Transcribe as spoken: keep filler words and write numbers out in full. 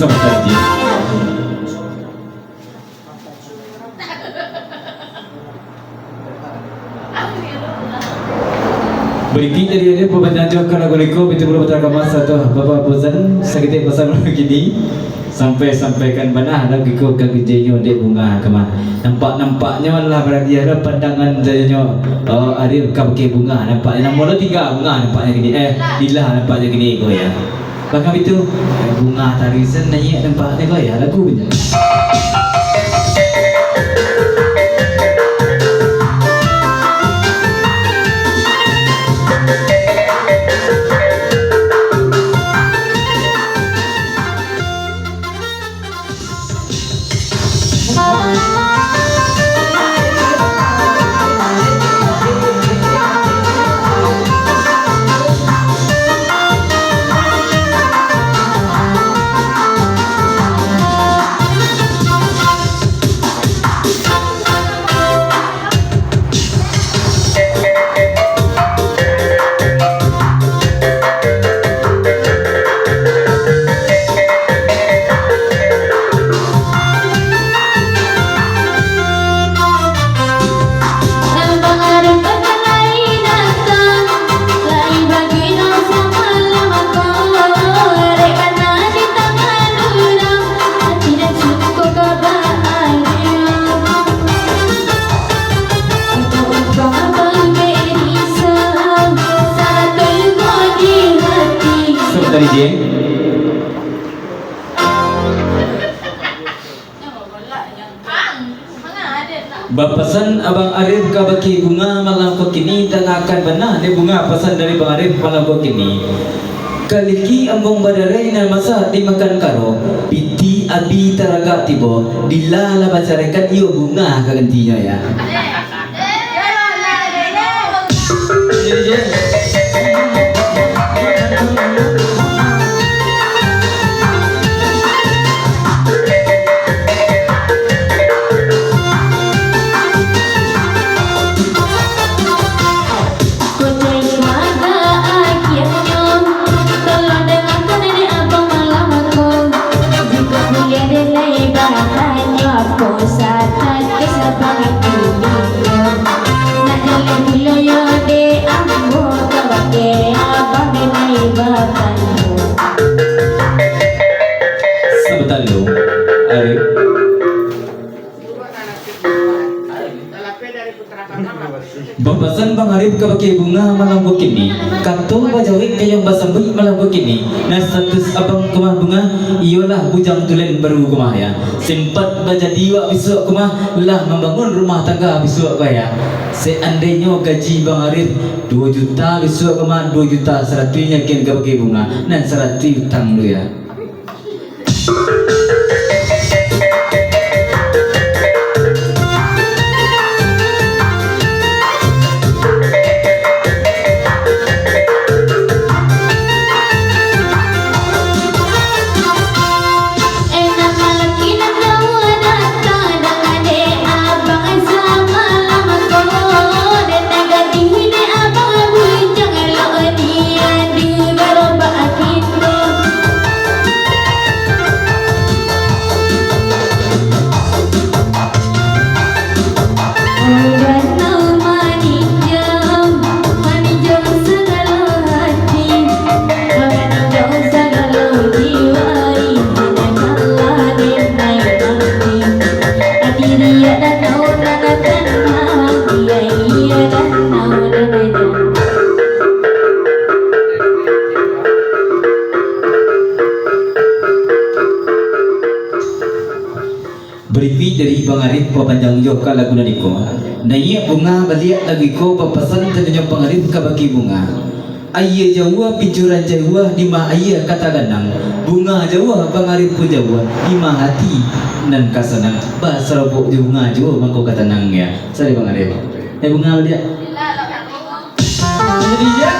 Sama saja. Barikik dari ado pabanyak jo ka lagu liko, pitu puluah batara kama satu, Bapak Bozan, saketek pasang lagu kini. Sampai-sampaikan bana lagu iko ka gunjinyo dek Bunga kama. Nampak-nampaknyo lah baradiah lah pandangan jadinyo, oh, Arif ka bakeh Bunga nampaknyo. Namo lo tingga Bunga nampaknyo kini. Eh, Dila nampaknyo kini ko ya. Bahkan itu, eh, Bunga tarisan naiak nampaknyo ko ya, lagu banyak. Sabantar, Ijin. Bapasan Abang Arif ka bakeh Bunga malam ko kini, dangakan bana dek Bunga pasan dari Bang Arif malam ko kini. Kaliki ambung badarai nan masak dimakan karo, pitih abi taragak tibo, Dila lah bacaraikan iyo Bunga ka gantinyo, ya. Kocai mata akhirnyo, tolong dangakan dek abang malam ko. Jikok buliah dek lai batanyo, apo satak ka sabang ati niko. Nak jaleh pulo yo dek ambo, kabake abang dek lai batanyo. Sabantar dulu, Arif. Bapasan Bang Arif kabake Bunga malam ko kini, kato bajawek kayang basambuik malam ko kini. Nah, status abang ka mah Bunga, iyolah bujang tulen baru ka mah, ya. Sempat bajadi wak bisuak ka mah, lah mambangun rumah tangga bisuak ka, ya. Seandainyo gaji Bang Arif duo juta bisuak ka mah, duo juta saratuih nyo kin kabake Bunga, nan saratuih utang tu, ya. Barikuik dari Bang Arif, papanjang jo ka lagu nan iko. Naiak Bunga baliak lagu iko, bapasan tanyo Bang Arif kabake Bunga. Aia jauah, pincuran jauah, di ma aia ka taganang. Bunga jauah, Bang Arif pun jauah, di ma ati nan ka sanang. Basarobok jo Bunga juo, mangko ka tanang, ya. Sari Bang Arif. Eh, Bunga baliak. Jadi, ya.